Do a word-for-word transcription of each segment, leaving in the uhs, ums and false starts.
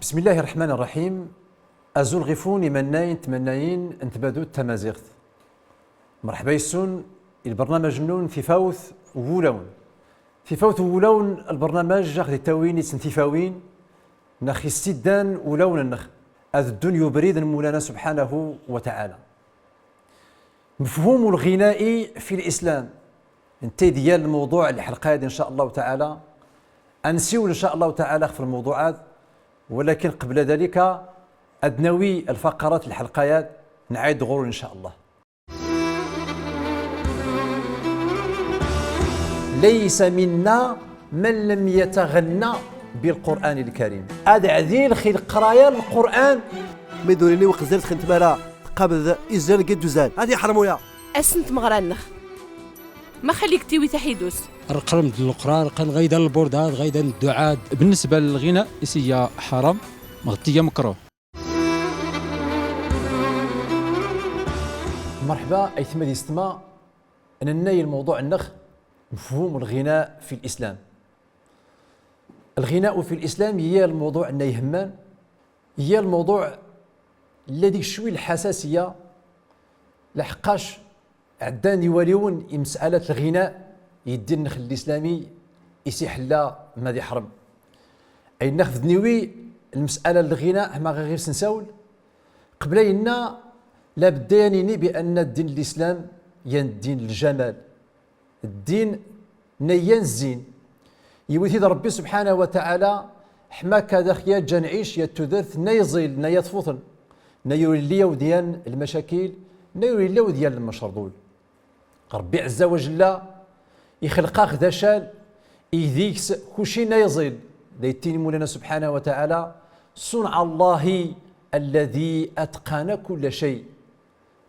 بسم الله الرحمن الرحيم. Azul ɣif-wen imennayen d tmennayin n tbadut tamaziɣt. Merḥba yes-wen i lbernamaj-nnun Tifawt n wulawen. Tifawt n wulawen, lbernamaj aɣ-d-ittawin i-s n tifawin, neɣ issiddan ulawen-nneɣ ad ddun i ubrid n Mawlana subḥanahu wa taɛala. مفهوم الغناء في الإسلام. Netta i d-igan lmewḍuɛ n lḥelqa-ad, in ca Allahu taɛala. Ad nsiwel, in ca Allahu taɛala, ɣef lmewḍuɛ-ad, walakin qbel dalika, ad nawi lfaqarat n lḥelqa-ad, nɛid ɣur-wen, in ca Allah. ليس منا من لم يتغنى بالقرآن الكريم. Ad ɛdil xi leqraya n Lqur'an. Ma d ur iniw qzal txen tmara tqabel izran n yedduzzan. Ad iḥrem uya. Ass n tmeɣra-nneɣ. Ma xali-k tiwi taḥidut. Rqrem d leqra, rqan ɣaydan lburdat, ɣaydan dduɛat. بالنسبة للغناء, is iga ḥaram, meɣ t-iga mekruh. Merḥba, aytma d yessetma, nenna i lmewḍuɛ-nneɣ مفهوم الغناء في الإسلام. الغناء في الإسلام هي الموضوع النايهمان، هي الموضوع الذي شوي الحساسية، لحقاش عدان يواليون مسألة الغناء يدين نخل الإسلامي يسيح لا ما دي حرم. أي ناخذ نيوي المسألة الغناء ما غير سنساول. قبل إنا لابد يعني بأن الدين الإسلام ين الدين الجمال، الدين نيان الزين. يوثيد ربي سبحانه وتعالى حماك هذا خيا جا نعيش يا تودرت نيزيل نيا تفوطن، نيوري لي وديان المشاكل، نيوري لي وديان المشردول. ربي عز وجل يخلق أخذ شال يذيكس كوشي نيزيل. دايتين مولانا سبحانه وتعالى: صنع الله الذي أتقن كل شيء.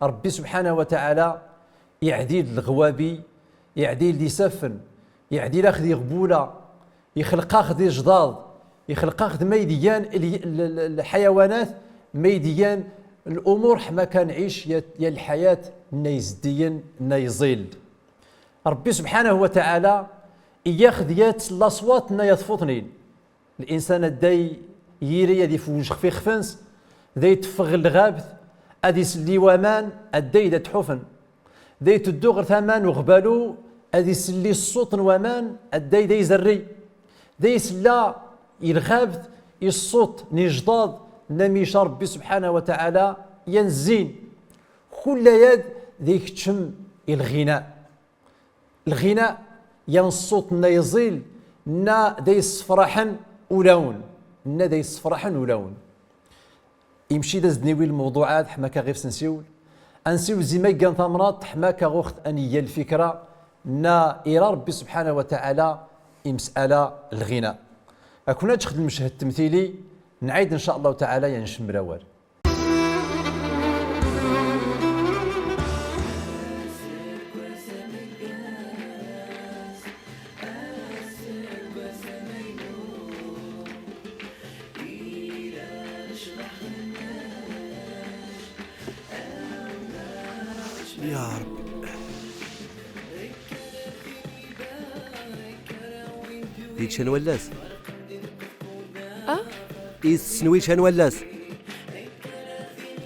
ربي سبحانه وتعالى يعديل الغوابي، يعديل دي سفن، يعديل أخذ غبولة، يخلق أخذ جداد، يخلق أخذ ما يديان ال-، ال-، ال-، الحيوانات، ما يديان الأمور حما كان عيش يا، يا الحياة نيزدين نيزيل. ربي سبحانه وتعالى ياخذ يات الأصوات نيا تفوطنين. الإنسان أداي ييري أدي فوج خفي خفنس، ذي تفغ الغابث، أدي سلي وامان، أداي دا تحوفن. ذي تدو غير ثمان وغبالو، أدي سلي الصوت وامان، أداي ذي زري. ذي سلا الغابث، الصوت نجضاض، نميش ربي سبحانه وتعالى ينزين. كل يد ذي كتشم الغناء. الغناء يا الصوت نا يزيل، نا دا يسفرحن ولاون، نا دا يسفرحن ولاون. يمشي دا زدنيوي الموضوعات حماكا غير سنسيول. أنسيو زي ما كان ثمرات حماكا غوخت أني الفكرة، نا إيرا ربي سبحانه وتعالى يمسألة الغناء. أكون أتخذ المشهد التمثيلي، نعيد إن شاء الله تعالى ينشم الأول. يا ربي. ديتشان ولاس؟ أه؟ إيس سنويتشان ولاس؟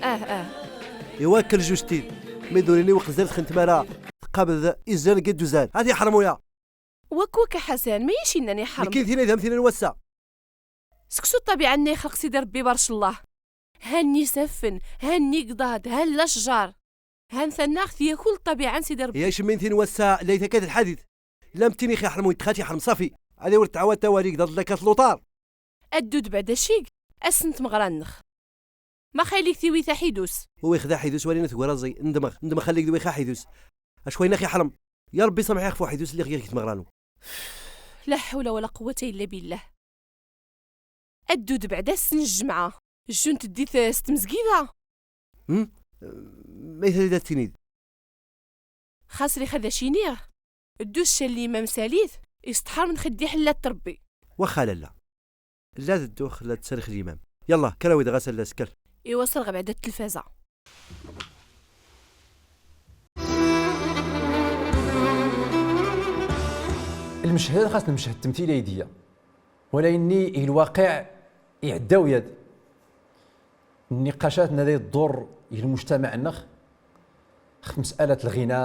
أه، أه. إوا كل جوج تيد. مي دوريني وقزال خنت مالا. قابل إزال قد دوزال. هذه حرمويا. وك وك حسن، ما يشي إنني حرم. لكن ثينا إذا مثلا وسا. سكسو الطبيعة إني خلق سيدي ربي بارش الله. هاني سفن، هاني قضاد، هان الأشجار. هان ثناخ ثياكل الطبيعة سيدي ربي. يا شمين ثين وسا ليت كاد الحديث. لم تيني خي حرم ويتخاتي حرم صافي. هذه ورد تعاود تواليك ضد لك لوطار. الدود بعد الشيك، أسنت مغرانخ. ما خيليك ثيوي ثحيدوس. هو يخدا حيدوس ولينا ثقرا زي ندمغ، ندمغ خليك دوي خا حيدوس. أشوينا خي حرم. يا ربي سامح يخفو حيدوس اللي غير كيت مغرانو. لا حول ولا قوة إلا بالله. الدود بعدا السن الجمعة. الجون تدي ث-، ست مزقيدة. هم؟ ما يثري ذا تينيد. خاص لي خذا شينيغ. الدوس شلي ما مساليث، يستحر من خدي حلة تربي. واخا لالا. لا الدوخ لا تسرخ الإمام. يلا، كراوي دغا سلا سكر. إيوا سرغ بعدا التلفازة. المشهد خاص المشهد التمثيلي يديا. ولا إني الواقع يعداو يد. Nniqacat n ad iḍurr i lmujtamaɛ-nneɣ, x tmes'alat n lɣina,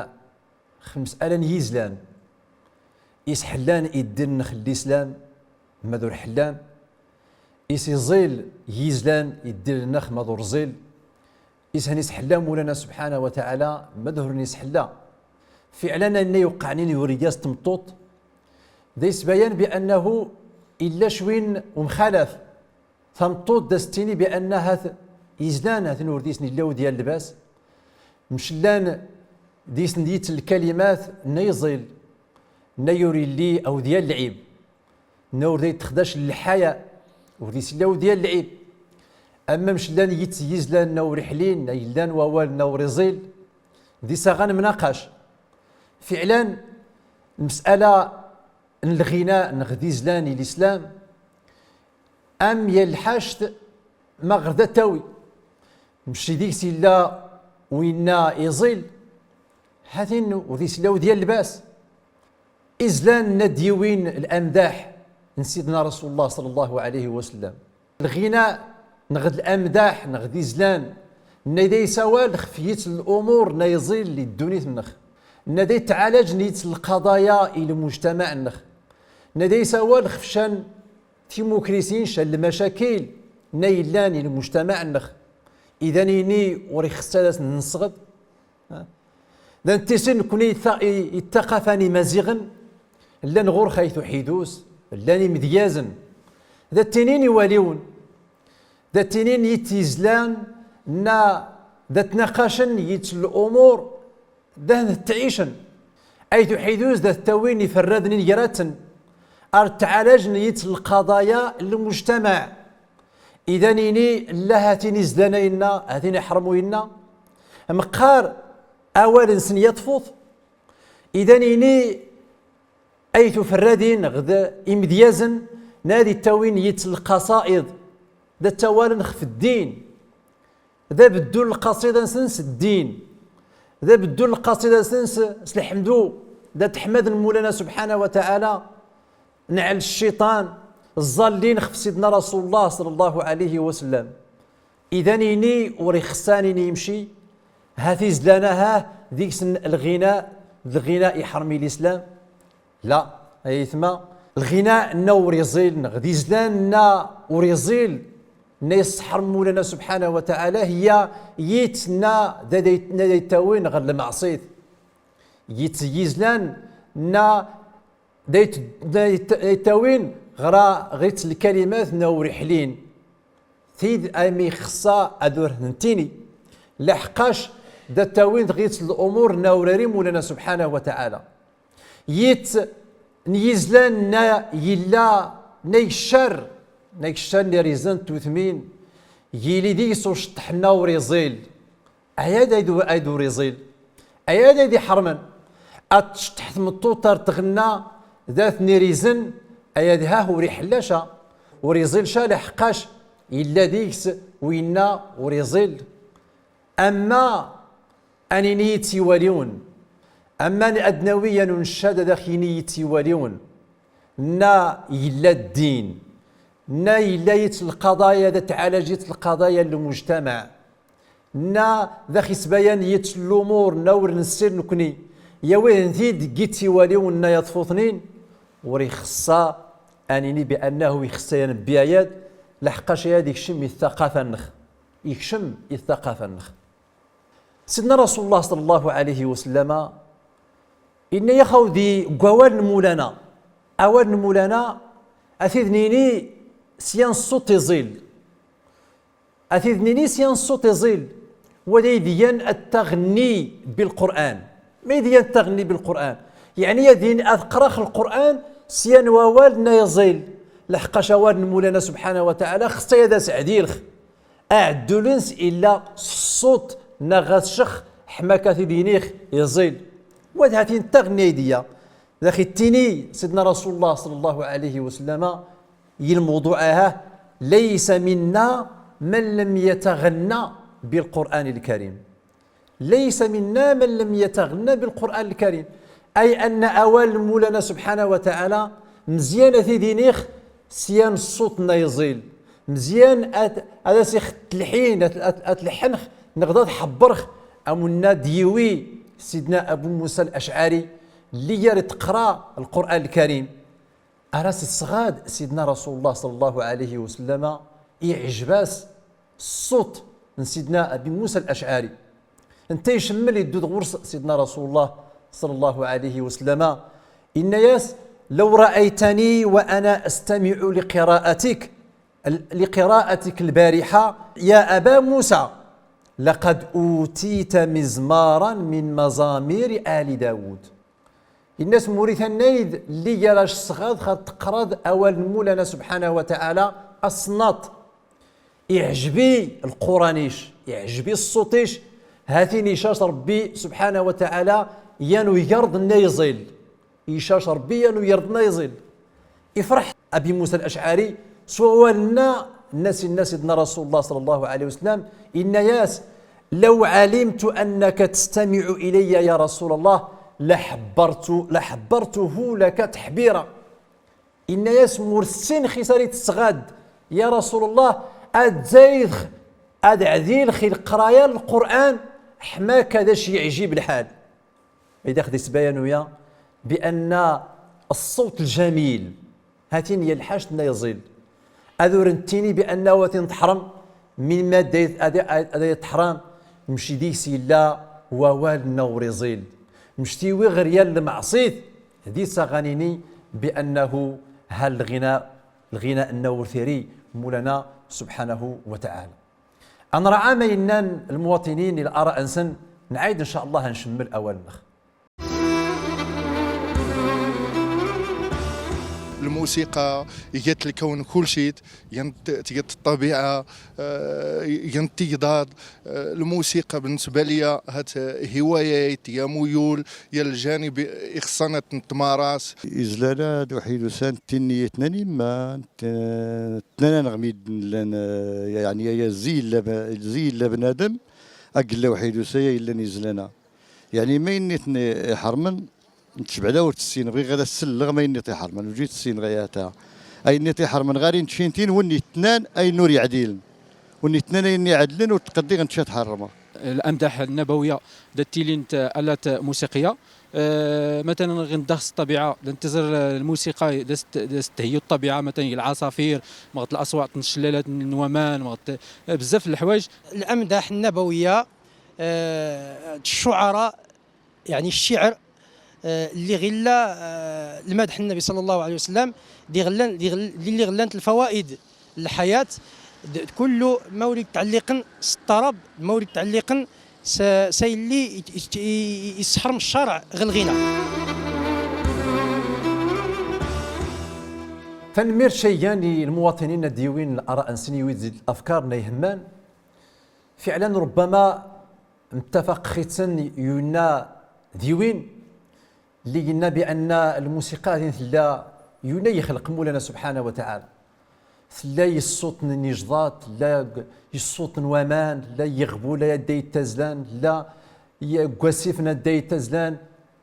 x tmes'ala n yizlan. Is ḥellan i ddin-nneɣ n lislam, ma d ur ḥellan. Is iẓil yizlan i ddin-nneɣ, ma d ur ẓil. Is han is ḥella Mawlana subḥanahu wa taɛala, ma d ur han is ḥella. Fiɛlan, ayen ay iweqqɛen i wurgaz d tmeṭṭut, da yesbayan bi annahu illa cwi n umxalaf. Tameṭṭut da s-tini bi anna hat izlan, hatin ur disen illa awd yal lbas. Mcellan disen yit lkalimat n ay ẓil, n ay ur illi awd yal lɛib. N ur da yetxdac lḥaya, ur dis illa awd yal lɛib. Amma mcellan yit yizlan n ur iḥlin, ay illan wawal n ur iẓil, dis aɣan mnaqac. Fiɛlan, lmes'ala n lɣina neɣ d izlan i lislam, am yal lḥact ma ɣer da tawi. Mci deg-s illa winna iẓil, hatin ur dis illa awd yal lbas. Izlan n ad d-yiwin lamdaḥ n Sidna Rasulullah ṣalla Llahu ɛalayhi wa sallam. Lɣina neɣ d lamdaḥ neɣ d izlan, nna da yessawal xef yit n lumur nna iẓil i ddunit-nneɣ. Nna da yettɛalaj n yit n lqaḍaya i lmujtamaɛ-nneɣ. Nna da yessawal xef can timukrisin, can lmacakil nna yellan i lmujtamaɛ-nneɣ. Idan ini ur ixess ad as-nensɣed. Da nettissin nekni i ta-, i, i ttaqafa n Imaziɣen, llan ɣur-x Ayt Uḥidus, llan imedyazen. Da ttinin i waliwen, da ttinin yit izlan, nna da ttnaqacen yit lumur, da ttɛicen. Ayt Uḥidus da ttawin iferraden i nger-aten, ar ttɛalajen yit lqaḍaya n lmujtamaɛ. Idan ini lla hatin izlan a inna, hatin iḥrem u inna. Meqqar awal-nsen yaṭṭef-it. Idan ini Ayt Uferradin ɣ d imedyazen, nna da ttawin yit lqaṣaid, da ttawalen xef ddin. Da beddul lqaṣida-nsen s ddin. Da beddul lqaṣida-nsen s, s lḥemdu. Da ttḥmaden Mawlana subḥanahu wa taɛala. Nɛel cciṭan, ẓẓallin xef Sidna Rasulullah ṣalla Llahu ɛalayhi wa sallam. Idan ini ur ixess ad ini yimci, hat izlan aha deg-sen lɣina, d lɣina iḥrem i lislam. La, ay aytma, lɣina nna ur iẓil, neɣ d izlan nna ur iẓil, nna yesseḥrem Mawlana subḥanahu wa taɛala, hiya yit nna da, da, nna da yettawin ɣer lmeɛṣit. Yit yizlan nna da yet-, da yet-, yettawin ɣer, ɣer yit lkalimat nna ur iḥlin. Tid am ixessa ad ur nettini. Laḥqac da ttawin ɣer yit lumur nna ur iri Mawlana subḥanahu wa taɛala. Yit n yizlan nna yella, nna yeccer, nna yeccer n irizen n tutmin, yili deg-s uceṭṭeḥ nna ur iẓil. Ayad ayd, ayd ur iẓil. Ayad ayd iḥermen. Ad tceṭṭeḥ tmeṭṭut ar tɣenna dat n irizen, ayad hah ur iḥella ca, ur iẓil ca, laḥqac illa deg-s winna ur iẓil. Amma ad nini yit iwaliwen, amma ad nawi yan uncad ad ax-yini yit iwaliwen, nna yella ddin, nna yella yit lqaḍaya, da tɛalaj yit lqaḍaya n lmujtamaɛ. Nna da ax-isbayan yit lumur nna ur nessir nekni, yawi-ten-id deg yit iwaliwen nna yaṭṭef-iten-in, ur ixessa ad nini bi annahu ixessa yan bbi ayad, laḥqac ayad ikcem i ttaqafa-nnex. Ikcem i ttaqafa-nnex. Sidna Rasulullah ṣalla Llahu ɛalayhi wa sallama inna-yax awd i deg wawal n Mawlana. Awal n Mawlana, ad t-id-nini s yan ṣṣut iẓil. Ad t-id-nini s yan ṣṣut iẓil, wa d ayd igan attaɣenni bilqur'an. Ma ayd igan attaɣenni bilqur'an? Yeɛni ad in-, ad qqrax lqur'an s yan wawal nna iẓil. Laḥqac awal n Mawlana subḥanahu wa taɛala xessa ad as-ɛdilx. Aɛeddul-ns illa s ṣṣut nna ɣas ccex ḥma ka t-id-inix iẓil. Wa d hatin attaɣenni ayd iya. Da ax-ittini Sidna Rasulullah ṣalla Llahu ɛalayhi wa sallama, i lmawḍuɛ aha: ليس منا من لم يتغن بالقرآن الكريم. ليس منا من لم يتغن بالقرآن الكريم. Ay anna awal n Mawlana subḥanahu wa taɛala mezyan ad t-id-inix s yan ṣṣut nna iẓil, Mezyan ad, ad as-ixet lḥin, ad, ad, ad t-lḥenx, neɣ ad t-ḥebbrex, am unna d-yiwi Sidna Abu Musa al-Acɛari, lli yar teqra Lqur'an Lkarim. Ar as-isɣad Sidna Rasulullah ṣalla Llahu ɛalayhi wa sallama, iɛjeb-as ṣṣut n Sidna Abi Musa al-Acɛari. Netta icemmel, iddu-d ɣur-s Sidna Rasulullah ṣalla Llahu ɛalayhi wa sallama, inna-yas: لو رأيتني وأنا أستمع لقراءتك، لقراءتك البارحة يا أبا موسى، لقد أوتيت مزمارا من مزامير آل داود. Inna-s: ma ur itannayd lli yar ac-sɣad xar teqrad awal n Mulana subḥanahu wa taɛala, asnaṭ. Iɛjeb-i lquran-ic, iɛjeb-i ṣṣut-ic, ha-t-in icac Ṛebbi subḥanahu wa taɛala yan uyerḍ nna iẓil. Icac Ṛebbi yan uyerḍ nna iẓil. Ifreḥ Abi Musa al-Acɛari s wawal-nna, nna-s inna Sidna Rasulullah ṣalla Llahu ɛalayhi wa sallam, inna-yas: لو علمت أنك تستمع إلي يا رسول الله لحبرت، لحبرته لك تحبيرا. Inna-yas: ma ur ssinɣ xi s ar i tesɣad, ya Rasulullah, ad zaydeɣ, ad ɛdilɣ i leqraya n Lqur'an, ḥma akka d ac-iɛjib lḥal. Ay d ax-d-isbayan uya bi anna ṣṣut ljamil, ha-t-in ya lḥac nna iẓil. Ad ur nettini bi anna wa tin teḥrem, min ma ad ay, ad ay, ad ay teḥrem, mec deg-s yella wawal nna ur iẓil. Mec tiwi ɣer yal lmeɛṣit, di-s aɣ-nini bi annahu ha lɣina, lɣina nna ur t-iri Mulana subḥanahu wa taɛala. Ad nraɛa ma innan lmuwaṭinin i lara'a-nsen, nɛayd, in ca Allah, ad ncemmel awal-nneɣ. Lmusiqa iga-tt lkawn kulci, iga-tt, tga-tt ṭṭabiɛa, eh, iga-tt igḍaḍ. Eh, lmusiqa بالنسبة ليا هات هواية، تجا ميول، يا الجانب إخصانة تماراس. Izlan-a d uḥid usan tinni tnani ma, eh, tnana neɣ mi d-nlan, eh, yeɛni aya zi yella b-, zi yella bnadem, a yella uḥid usa ya yellan izlan-a. Yeɛni ma inna-ten iḥermen, ntecbeɛ da ur tessin, bɣiɣ ad as-selleɣ ma inna-t iḥermen, ur ǧi tessin ɣaya ta. Ay inna-t iḥermen ɣer i neččintin, win itnan ayen ur yeɛdilen. Win itnan ayen iɛedlen ur tqeddiɣ nečča tḥerrmeɣ. الأمداح النبوية دا تيلين ت-، آلات موسيقية. آه، مثلًا غير ندخس الطبيعة، دا نتزر الموسيقى، دا ست-، دا ستهيو الطبيعة، مثلًا العصافير، مغت الأصوات، الشلالات، النوامان، مغت بزاف الحوايج. الأمداح النبوية، آه، الشعراء، يعني الشعر، آه، اللي غلا، آه، المدح النبي صلى الله عليه وسلم، اللي غلان، اللي غل-، اللي غلانت الفوائد الحياة، د-، كل مورد تعليقا س الطرب، مورد تعليقا س-، سيلي يت-، يت-، ي-، يسحر من الشرع غ الغنى. Tanemmirt cayyan i lmuwaṭinin ad d-yiwin lara'a-nsen, yiwid zi lafkar nna ihemman. Fiɛlan, rubbama nettafaq xi-tsen yunna d yiwin, lli yenna bi anna lmusiqa din tella yunna yexleq Mulana subḥanahu wa taɛala. Tella i ṣṣut n yijḍaḍ, tella i ṣṣut n waman, tella i yiɣbula adday ittazlan, tella i wasif n adday ittazlan.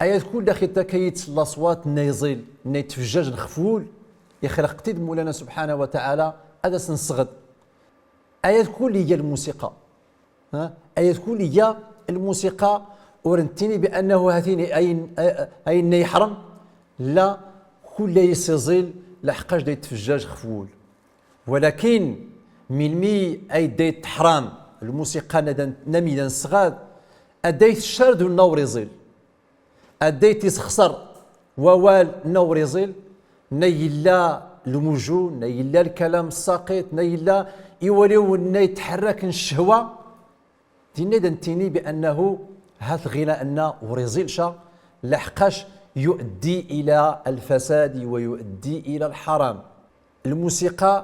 Aya d kull axi takayit s laṣwat nna iẓil, nna ittfejjaj xef wul, ixleq-t-id Mulana subḥanahu wa taɛala, ad as-nesɣed. Aya d kull iga lmusiqa. Ha? Aya d kull iga lmusiqa, ur nettini bi annahu ha-t-in ayen, ayen nna iḥrem, la, kull ay s-iẓil, laḥqac da ittfejjaj xef wul. Walakin, melmi ay da itteḥram lmusiqa nna da n-, nna mi da nesɣad, adday teccar d unna ur iẓil. Adday tisxeṣer wawal nna ur iẓil, nna yella lmujun, nna yella lkalam ssaqit, nna yella iwaliwen nna itḥerraken ccehwa, dinna da nettini bi annahu ha-t lɣina nna ur iẓil ca, laḥqac yu'addi ila lfasad wa yu'addi ila lḥaram. Lmusiqa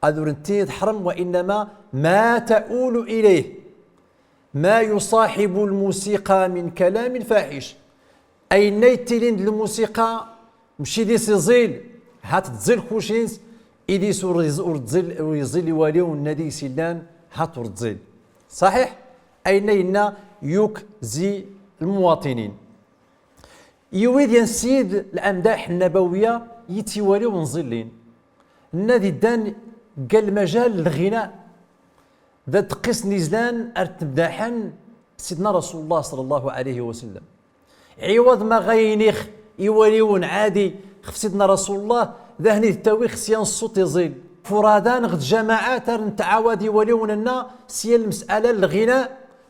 ad ur nettini teḥrem, wa innama ma ta'ulu ilayh ma yuṣaḥibu lmusiqa min kalamin faḥic. Ayen ay yettilin d lmusiqa, mec di-s iẓil, ha-t tẓil kucins, i di-s ur iz-, ur tẓil, ur iẓil i waliw nna di-s illan, ha-t ur tẓil. Ṣaḥiḥ? Ayen ay yenna yuk zi lmuwaṭinin. Yiwid yan sid lamdaḥ nnabawiya i tiwaliw n ẓillin. Nna di ddan Gal lmajal n lɣina, d adeqqis n yizlan ar temdaḥen Sidna Rasul Llah ṣalla Llahu ɛalayhi wa sallam. Ɛiwaḍ ma ɣa inix i waliwen ɛadi xef Sidna Rasul Llah, d ahen i d-ttawix s yan ṣṣut iẓil. Furada neɣ d jamaɛat ar nettɛawad i waliwen-nneɣ s yan lmes'ala n lɣina,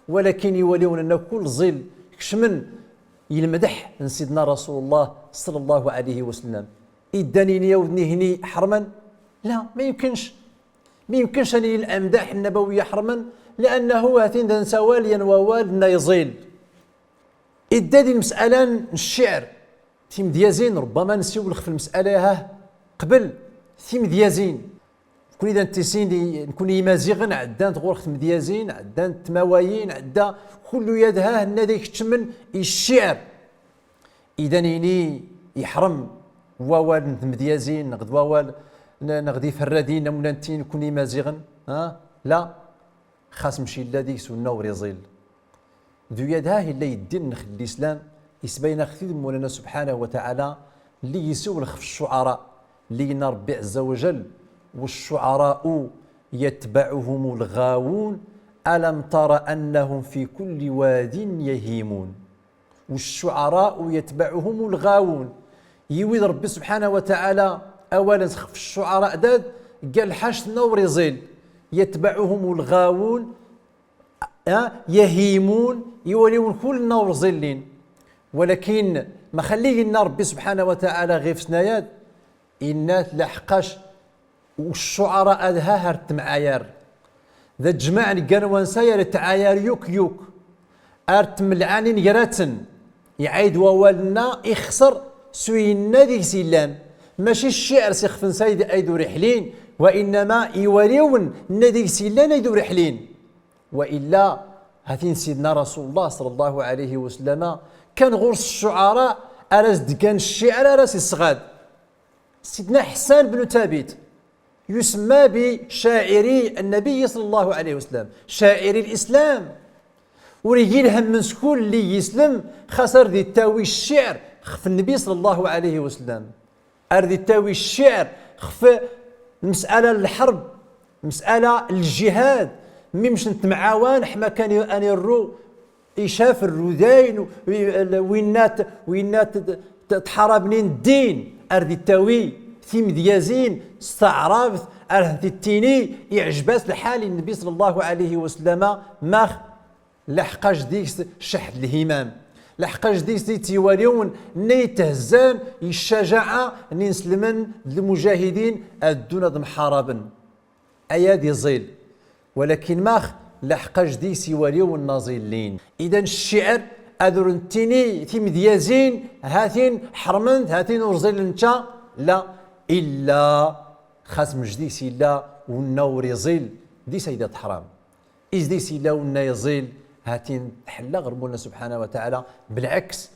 walakin i waliwen-nneɣ kul ẓil kecmen i lmedḥ n Sidna Rasul Llah ṣalla Llahu ɛalayhi wa sallam. Iddan ini-yaw d nihni ḥermen? La, ma yemkenc. Ma yemkenc ad nini lamdaḥ nnabawiya ḥermen, li'annahu hatin da nsawal yan wawal nna iẓil. Idda di lmes'ala n cciɛr, timedyazin, rubbama nsiwel xef lmes'ala-a qbel, timedyazin. Nekni da nettissin di, nekni imaziɣen, ɛeddant ɣur-x tmedyazin, ɛeddant tmawayin, ɛedda kullu yadha, nna da ikeččmen i cciɛr. Idan ini iḥrem wawal n tmedyazin, neɣ d wawal n-, neɣ d iferradin, am unanti nekni imaziɣen, ha? La, xas mec illa deg-s unna ur iẓil. D uyad-a illa yeddin nnex n lislam, isbayen-aɣ-t-id Mawlana subḥanahu wa taɛala, lli yessiwel xef ccuɛara, lli yenna Ṛebbi ɛezza wa jall: والشعراء يتبعهم الغاوون ألم تر أنهم في كل واد يهيمون. والشعراء يتبعهم الغاوون. Yiwi-d Ṛebbi subḥanahu wa taɛala awal-nnes xef ccuɛara, dad, gal lḥac nna ur iẓil. يتبعهم الغاوون, ah, يهيمون, i waliwen kul nna ur ẓillin. Walakin, ma xalli yenna Ṛebbi subḥanahu wa taɛala ɣef-sen ayad, inna-t laḥqac u ccuɛara ad ha ar temɛayar. Da ǧmaɛ n ggan wansa yar tɛayar yuk yuk. Ar temlɛanin ger-aten. Iɛayd wawal-nna ixṣer s uyenna deg-s illan. Maci cciɛr s ixef-nsa ayd, ayd ur iḥlin, wa innama i waliwen-nna deg-s illan ayd ur iḥlin. Wa illa, hatin Sidna Rasul Llah ṣalla Llahu ɛalayhi wa sallama, kan ɣur-s ccuɛara ar as-d-ggan cciɛr ar as-isɣad. Sidna Ḥessan bnu Tabit, yusemma bi caciri nnabi ṣalla Llahu ɛalayhi wa sallam, caciri lislam. Ur igi lhemm-nnes kul lli yislem, xas ar d-ittawi cciɛr xef nnabi ṣalla Llahu ɛalayhi wa sallam. Ar d-ittawi cciɛr xef lmes'ala n lḥerb, lmes'ala n lǧihad, mi mec nettemɛawan, ḥma kan ad nirru icaf rrudayn, wi-, winna t-, winna t-, t-, tḥarabnin ddin, ar d-ittawi timedyazin s taɛrabt, ar hent-ittini iɛjeb-as lḥal i nnabi ṣalla Llahu ɛalayhi wa sallama, max laḥqac deg-s cceḥ d lhimam. Laḥqac deg-s d iwaliwen nna ithezzan i ccajaɛa n inselmen d lmujahidin ad ddun ad mḥaraben. Ayad iẓil. Walakin max laḥqac deg-s iwaliwen nna ẓillin. Idan cciɛr ad ur nettini timedyazin hatin ḥerment, hatin ur ẓillent ca, la, illa xas mec deg-s illa unna ur iẓil, deg-s ayd teḥram. Is deg-s illa unna iẓil, hatin tḥella ɣer Mawlana subḥanahu wa taɛala. Belɛeks,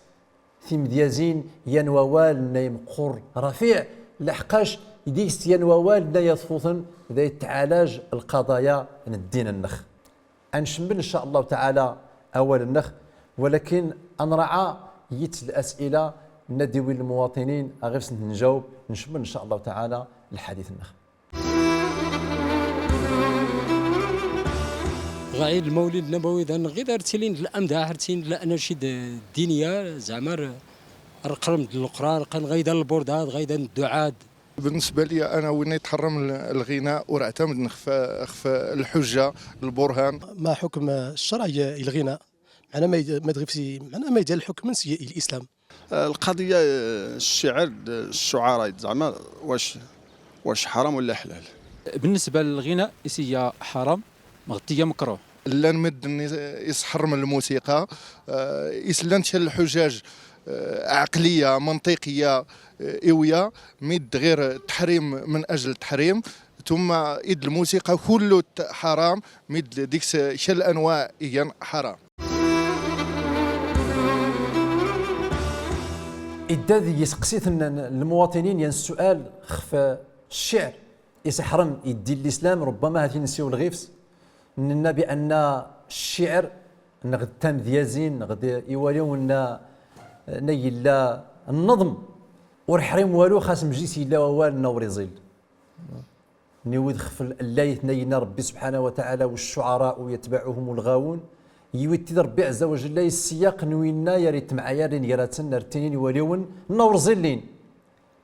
timedyazin yan wawal nna imqur rafiɛ, laḥqac deg-s yan wawal nna yaḍfuten da itɛalaj lqaḍaya n ddin-nnex. Ad ncemmel, in ca Llah taɛala, awal-nnex, walakin ad nraɛa yitt las'ila nna d-iwin lmuwaṭinin, aɣ ifs njaob, ncemmel, in ca Llah taɛala, lḥadit-nnex. Ɣa Ɛid Lmawlid Nabawi da nɣid ar tilin d lamdaḥ, ar tilin d lanacid ddiniya, zeɛma ar, ar qrem d Lqur'an, qan ɣayda lburdat, ɣayda dduɛat. بالنسبة لي أنا، وين يتحرم ال-، الغناء، ورعتمد نخف، خف الحجة، البرهان. ما حكم الشرع ي-، الغناء؟ معنى ما يد-، ما تغيب سي-، معنى ما يدير الحكم من سي الإسلام؟ القضية، آه، الشعر، آه، الشعراء زعما واش، واش حرام ولا حلال؟ بالنسبة للغناء، إسيا حرام، مغتية مكروه. Llan medden is-, isḥerrmen lmusiqa, euh, is llan ca lḥujaǧ, euh, ɛeqliya, menṭiqiya, euh, iwya, mid ɣir teḥrim min ajl teḥrim, tumma id lmusiqa kullu t-, ḥaram, mid deg-s ca lanwaɛ igan ḥaram. Idda deg yisqsiten n lmuwaṭinin yan ssual xef cciɛr is iḥrem i ddin n lislam, rubbama hatin nsiwel ɣif-s, nenna bi anna cciɛr neɣ d tamedyazin neɣ d iwaliwen nna, nna yella nneḍm, ur iḥrim walu xas mec deg-s yella wawal nna ur iẓil. n wid ɣef llayt n ayenna Ṛebbi subḥanahu wa taɛala, والشعراء يتبعهم الغاوون. Yiwi-t-id Ṛebbi ɛezza wa jalla i ssiyaq n winna yar ittemɛayaren gar-asen ar ttinin iwaliwen n awṛẓi llin.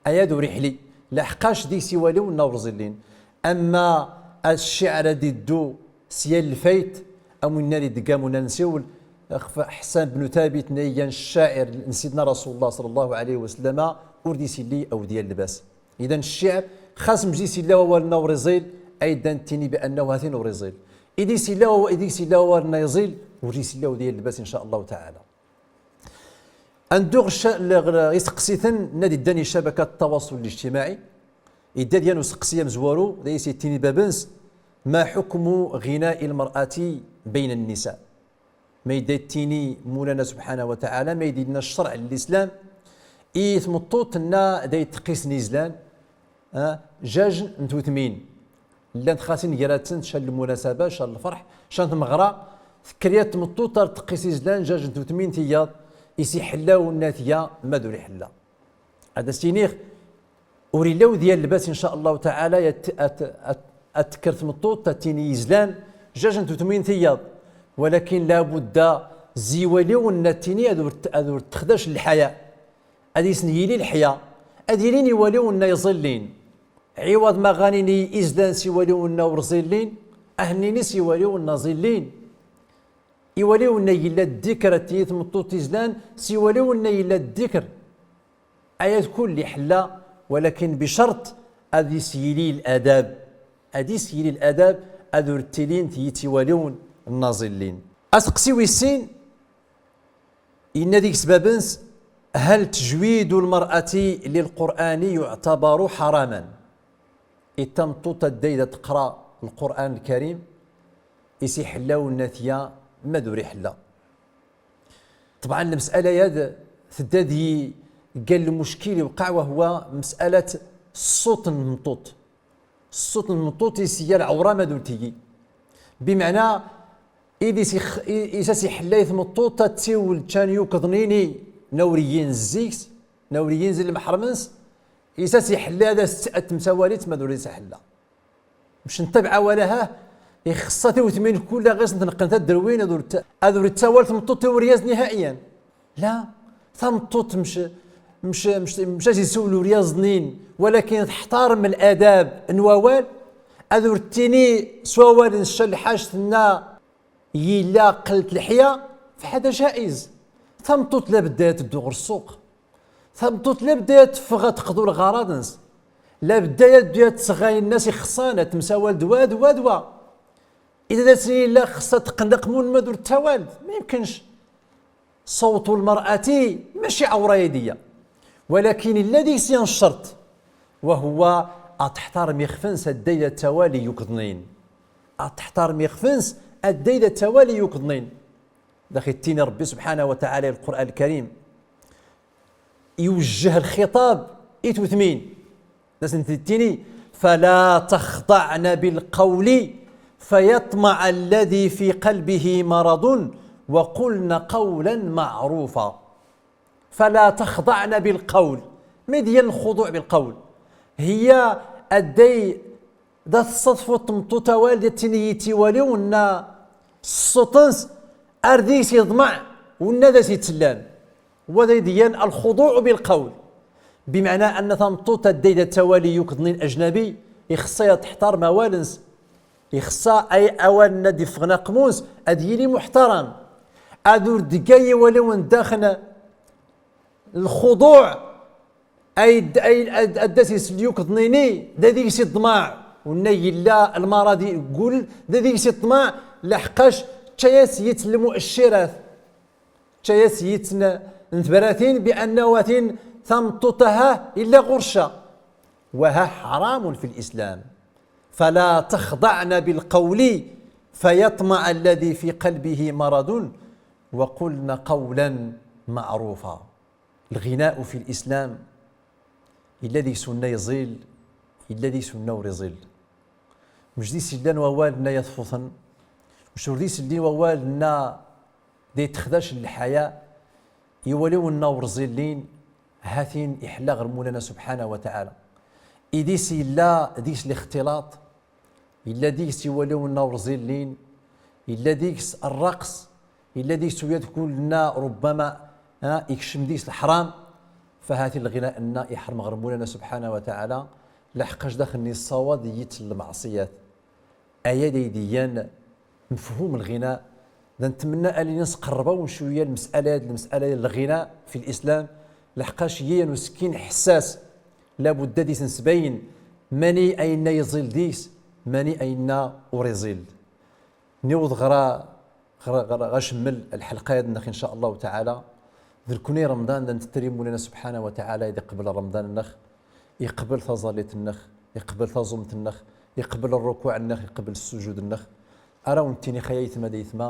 Aya d ur iḥli, laḥqac deg-s iwaliwen n awṛẓi llin. Amma ccɛer ad iddu s yal lfayt, am winna i d-tegga muna nsiwel ɣef Ḥessan bnu Thabit, n ay igan ccɛir n Sidna Rasulullah ṣalla Llahu ɛalayhi wa sallama, ur d-isilli awd yal lbas. Idan ccɛer, xas mjis illa wawal n awṛiẓil, ay ddan ttini bi annahu ha-t-in ur iẓil. Idis illa wawa-, idis illa wawal n ayẓil, ur d-isilli awd yal lbas, in ca Allahu taɛala. Ad neddu ɣer ca-, ɣer, ɣer iseqsiten nna d-iddan i ccabakat ttawaṣul lijtimaɛi. Idda-d yan useqsi amezwaru, d ay as-yettini bab-ns: ما حكم غناء المرأة بين النساء؟ Ma yedda yettini Mawlana subḥanahu wa taɛala, ma yedda yenna ccreɛ n lislam i tmeṭṭut nna d ay teqqisen izlan, ah, jaj n tutmin. Llant xas in gar-asen ca n lmunasaba, ca n lferḥ, ca n tmeɣra, tekker yat tmeṭṭut ar teqqis izlan jaj n tutmin tiyaḍ, is iḥella wenna tga ma d ur iḥella. Ad as-iniɣ, ur illa awd yal lbas, in ca Allahu taɛala, ad, ad, ad, ad tekker tmeṭṭut, ad tini izlan jaj n tutmin tiyaḍ. Walakin labudda zi iwaliwen nna ad tini ad ur t-, ad ur texdac lḥaya. Ad isen yili leḥya, ad ilin iwaliwen nna iẓillin. Ɛiwaḍ ma ɣa nini izlan s iwaliwen nna ur ẓillin, ah nini s iwaliwen nna ẓillin. Iwaliwen nna yella ddikr, ad tini tmeṭṭut izlan s iwaliwen nna yella ddikr. Aya d kulli ḥella, walakin bicert ad is yili ladab. Ad is yili ladab, ad ur ttilint yit iwaliwen nna ẓillin. Aseqsi wis sin, Inna deg-s bab-ns: هل تجويد المرأة للقرآن يعتبر حراما؟ I tameṭṭut adday da teqra Lqur'an Lkarim, is iḥella wenna tga ma d ur iḥella. Ṭebɛan, lmes'ala-yad tedda di ggal lmuckil iwqeɛ, wa huwa mes'alat ṣṣut n tmeṭṭut. Ṣṣut n tmeṭṭut is iga lɛewra ma d ur tgi. Bimeɛna, id is ix-, i-, is as iḥella i tmeṭṭut ad tiwel ččan yukḍnini n awriyin n zziks, n awriyin zi lmeḥrem-ns, is as iḥella ad as-, ad temsawal-itt ma d ur is iḥella. Mec n ṭṭbiɛa wala ha, ixeṣṣa tiwtmin kulla ɣis n tneqqen tadderwin, ad ur t-, ad ur tsawal tmeṭṭut i uryaz nihaiyan. La, tameṭṭut mec, mec, mec, mec as isiwel uryaẓ-nnin, walakin teḥtarem ladab n wawal, ad ur ttini s wawal n cca lḥac tenna yella qelt leḥya, fḥada jaiz. Tameṭṭut labedda ad teddu ɣer ssuq. Tameṭṭut labedda ad teffeɣ ad teqḍu lɣaraḍ-ns. Labedda ad teddu ad tseɣ ayen nna as ixeṣṣan, ad temsawal d wa, d wa, d wa. Ida d asen yella xeṣṣa teqqen d aqmun ma d ur tsawal, ma yemkenc. صوت المرأة maci ɛewra-yad iya. Walakin illa deg-s yan ccerṭ, wa huwa ad teḥtarem ixef-ns adday da tsawal i yukḍnin. Ad teḥtarem ixef-ns adday da tsawal i yukḍnin. Da ax-ittini Ṛebbi subḥanahu wa taɛala i Lqur'an Lkarim, iwjjeh lxiṭab i tutmin. Da asen-ittini: فلا تخضعن بالقول فيطمع الذي في قلبه مرض وقلن قولا معروفا. فلا تخضعن بالقول. Ma d iyan lxuḍuɛ bilqawl? Hiya adday da tṣaḍfeḍ tmeṭṭut awal da ttini yit iwaliwen nna s ṣṣut-ns, ar deg-s iḍmeɛ wenna da as-ittellan. Wa da d iyan lxuḍuɛ bilqawl. Bimeɛna anna tameṭṭut adday da tsawal i yukḍnin ajnabi, ixeṣṣa ad teḥtarem awal-ns. Ixeṣṣa ay awal nna ad iffeɣ n aqmun-ns ad yili muḥtaram. Ad ur d-tegga i iwaliwen daxel lxuḍuɛ. Ay d-, ay, ad, ad as-isell yukḍnini, da deg-s iḍmeɛ. Wenna yella lmara di gul, da deg-s iḍmeɛ, laḥqac čča-yas yit n lmu'accirat. Čča-yas yit n, n tbratin bi annahu atin tameṭṭut-a ha illa ɣur-ca. Wa ha ḥramun fi lislam. فلا تخضعن بالقول فيطمع الذي في قلبه مرض وقلن قولا معروفا. Lɣina'u fi lislam, illa deg-s wenna iẓil, illa deg-s wenna ur iẓil. Mec d-isillan wawal nna yatfuten, mec ur d-isellin wawal nna da itexdac lḥaya, iwaliwen nna ur ẓillin, ha-t-in iḥella ɣer Mulana subḥanahu wa taɛala. Idis illa deg-s lixtilaṭ, Illa deg-s iwalawen-nna ur ẓillin, illa deg-s rraqs, illa deg-s uyad kulna rubbama, ha, ikcem deg-s lḥram. Fa hati lɣina-nna iḥrem ɣer Mulana subḥanahu wa taɛala, laḥqac daxel n yessawaḍ-iyi-t lmeɛṣiyat. Aya d ayd iyan mefhum lɣina. Da ntmenna alli nsqerreb-awen cwiya lmes'ala-ad, lmes'ala n lɣina fi lislam, laḥqac iyan usekkin ḥessas, labudda ad isensbayen mani ayenna iẓil deg-s, mani ayenna ur iẓil. Niweḍ ɣer, ɣer, ɣer, ɣer acemmel lḥelqa-ad-nneɣ, in ca Allahu taɛala. D nekni Remḍan, da ntettri Mulana subḥanahu wa taɛala ad iqbel Remḍan-nneɣ, iqbel taẓallit-nneɣ, iqbel taẓumt-nneɣ, iqbel rrukuɛ-nneɣ, iqbel ssujud-nneɣ. Ara wen-ttiniɣ ay aytma d aytma,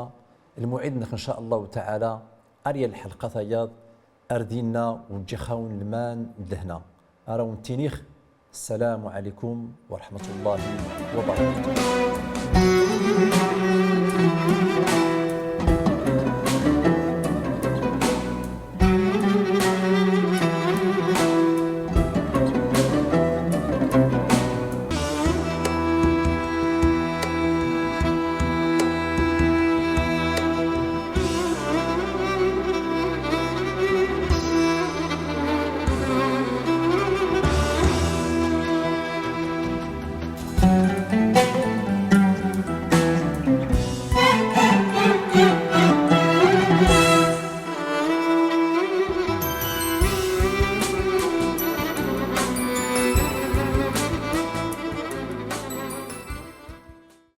lmuɛid-nneɣ, in ca Allahu taɛala, ar yal lḥelqa tayaḍ, ar dinna, weǧǧiɣ-awen lman d lehna. Ara wen-ttiniɣ, السلام عليكم ورحمة الله وبركاته.